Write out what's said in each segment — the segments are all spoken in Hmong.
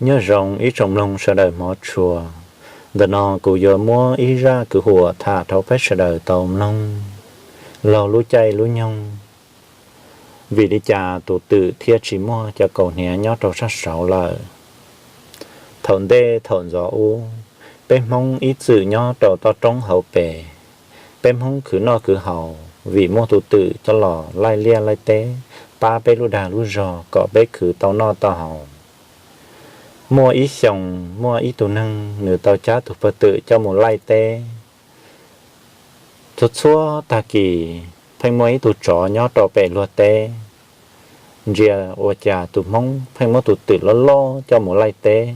Nyob zoo ib tsoom mloog sawv daws hmov tshua, ntawm no kuv yuav muab ib zaj kwv huam tham rau peb sawv daws tau mloog laug lub caij lub nyoog. Vim li cas tus twm thiaj tsis muaj cov kaus hniav nyob rau sab saud lawm? Thaum ntej thaum ntxov ub, peb Hmoob ib txwm nyob rau toj roob hauv pes. Peb Hmoob khwv noj khwv haus vim muaj tus twm coj los laij liaj laij teb pab peb lub dag lub zog kom peb khwv tau noj tau haus. Muaj ib xyoos muaj ib tug neeg nws tau cab tus pawg twm coj mus laij teb. Txhua txhua tag kis pheej muaj ib tug tsov nyob rau pem luag teb. Ntsia ua cas tus Hmoob pheej muab tus twm loj loj coj mus laij teb.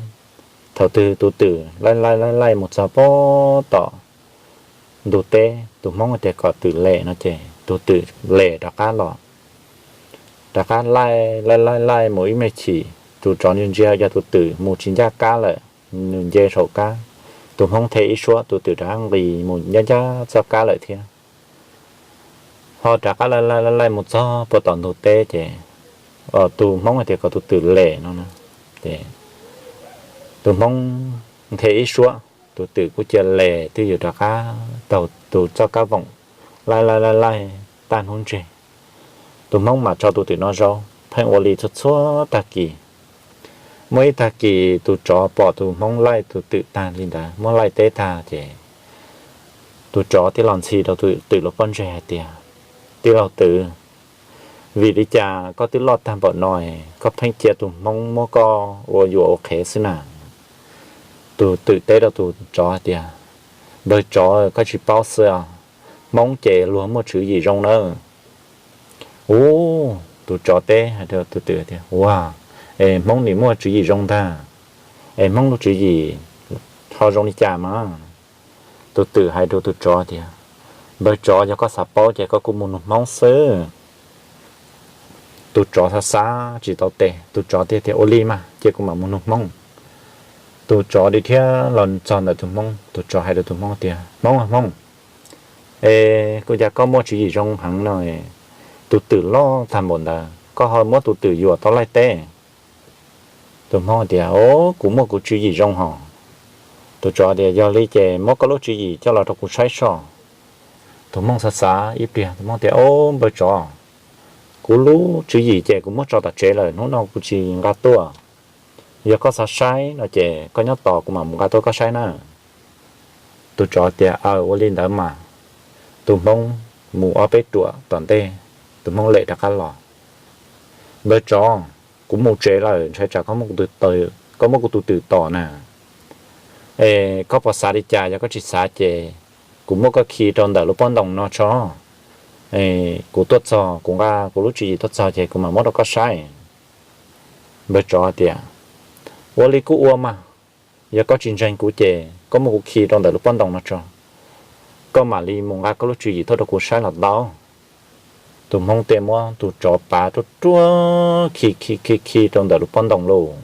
Thaum twg tus twm laij laij laij laij mus txog pem tom ntug teb, tus Hmoob tias kom twm lem no ces tus twm lem rov qab los. Rov qab laij laij laij laij mus ib me chim, tus tsov ntsia ntsia yog tus twm mus tsis ncaj kab lawm, nws nce saum kab. Tus Hmoob the ib suab, tus twm rov qab nqis mus ncaj ncaj txoj kab lawm thiab. Ho rov qab laij laij laij laij mus txog pem tom ntug teb ces tus Hmoob tias kom tus twm lem no. Tus Hmoob nthe ib suab, tus twm kuj cia li lem twb yuav rov qab taug tus txoj kab voom, laij laij laij laij tag hnub ntseg. Tus Hmoob mam tso tus twm no zaub, pheej ua li txhua txhua tag kis. Muaj ib tag kis tus tsov pom tus Hmoob laij tus twm tag li ntawd, muab laij teb tag ces tus tsov thiaj los ntxhi rau tus twm lub pob ntseg hais tias, Tij laug twm, vim li cas koj twb loj tag npaum no, koj pheej cia tus Hmoob muab koj ua yuam ua qhev xwb na? Tus twm teb rau tus tsov hais tias, Npawg tsov, koj tsis paub xwb os, Hmoob ces luag muaj tswv yim zoo nawb. Ub, tus tsov teb hais rau tus twm tias, Ua, es Hmoob nim muaj tswv yim zoo ntag, es Hmoob lub tswv yim ho zoo li cas mas? Tus twm hais rau tus tsov tias, Npawg tsov, yog koj xav paub ces koj kuj mus nug Hmoob xwb. Tus tsov xav xav tsis tau tes, tus tsov thiaj tias, Ua li mas cia kuv mam mus nug Hmoob. Tus tsov dim thiab los txog ntawm tus Hmoob, tus tsov hais rau tus Hmoob tias, Hmoob, Hmoob, es kuv cas koj muaj tswv yim zoo heev no, tus twm loj tag npaum ntawd koj ho muab tus twm yuam tau laij teb? Tus Hmoob tias, O, kuv muaj kuv tswv yim zoo hos. Tus tsov tias, Yog li ces muab koj lub tswv yim coj los rau kuv saib soj. Tus Hmoob xav xav ib pliag, tus Hmoob tias, O, npawg tsov, kuv lub tswv yim ces kuv muab tso tom tsev lawm, hnub no kuv tsis nqa tuaj. Yog koj xav saib no ces koj nyob tos kuv mam mus nqa tuaj koj saib na. Tus tsov tias, Aw, ua li ntawd mas. Tus Hmoob mus ob peb ruam tom ntej, tus Hmoob lem rov qab los. Npawg tsov, kuv mus tsev lawm, ntshai tsam koj muab kuv tus twm tom na. Es koj puas xav li cas? Yog koj tsis xav ces kuv muab koj khi rau ntawm lub pob ntoo no tso. Kuv tuaj txog, kuv nqa kuv lub tswv yim tuaj txog ces kuv mam muab rau koj saib. Npawg tsov tias, Ua li kuj ua mas, yog koj tsis ntseeg kuv ces koj muab kuv khi rau ntawm lub pob ntoo no tso, koj mam li mus nqa koj lub tswv yim tuaj rau kuv saib los tau. Tus Hmoob thiaj muab tus tsov pav ruaj ruaj khi khi khi khi rau ntawm lub pob ntoo lauj.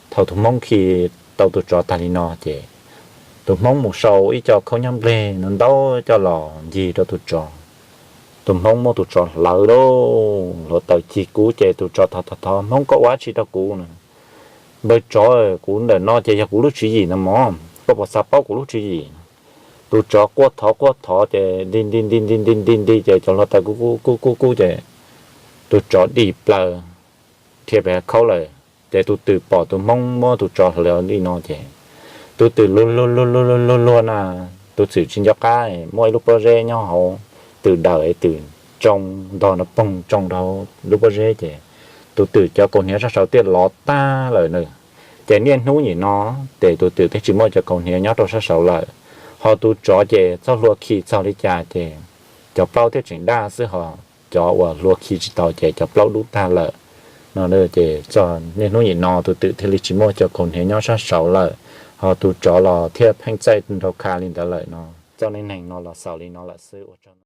Thaum tus Hmoob khi tau tus tsov tag li no ces tus Hmoob mus sau ib co khaub nyob nplej no ntau coj los ncig rau tus tsov. Tus Hmoob muab tus tsov hlawv lauj, hluav taws cig kub ces tus tsov thov thov thov, Hmoob, koj ua dab tsi rau kuv na? Npawg tsov, kuv ntawm no ces yog kuv lub tswv yim no mog, koj puas xav paub kuv lub tswv yim? Tus tsov quaj thov quaj thov ces nti nti nti nti nti nti nti ces cov hluav taws kub kub kub kub ces tus tsov dim plaws dhia pem khaub lawm. Ces tus twm pom tus Hmoob muab tus tsov hlawv li no ces tus twm luag luag luag luag luag luag na, tus twm tsis nco qab, muaj ib lub pob zeb nyob hauv twm dawm, twm tsoo ntog no poog tsoo rau lub pob zeb ces tus twm cov kaus hniav sab saud thiaj lov tag lawm na. Ces niaj hnub nim no ces tus twm thiaj tsis muaj cov kaus hniav nyob rau sab saud lawm. Ho tus tsov ces txoj hlua khi txog li cas ces cov plaub thiaj tseem daj xwb, ho cov uas hlua khi tsis tau ces cov plaub dub tag lawm no. Ces txog niaj hnub nim no tus twm thiaj li tsis muaj cov kaus hniav nyob sab saud lawm, ho tus tsov los thiaj pheej txaij nraug kha li ntawd lawm no. Txoj neej neeg no los xaus li no lawm xwb.